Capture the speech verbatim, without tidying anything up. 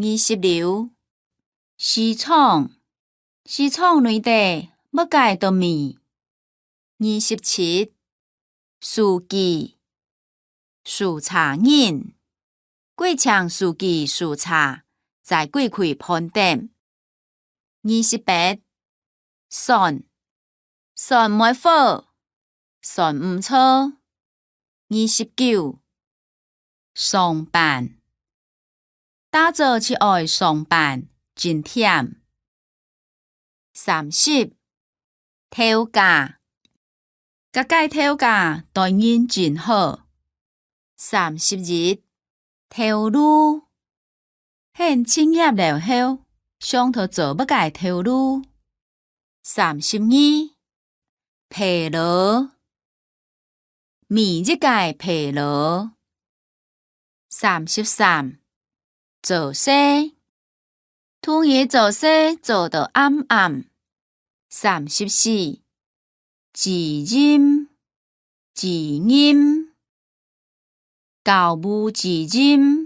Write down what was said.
二十六，市場，市場內底麼个都賣。二十七，書記，書杈人，過淨書記書杈，在過開飯店。二十八，算，算無好，算毋著。二十九，上班，打早就愛上班，真悿。三十，頭家，該个頭家待人真好。三十一，頭路， 你畢業了後，想著做麼个頭路？三十二，疲勞，每日个疲勞。三十三，做事，逐日做事做到暗暗。三十四，責任，責任，教務責任。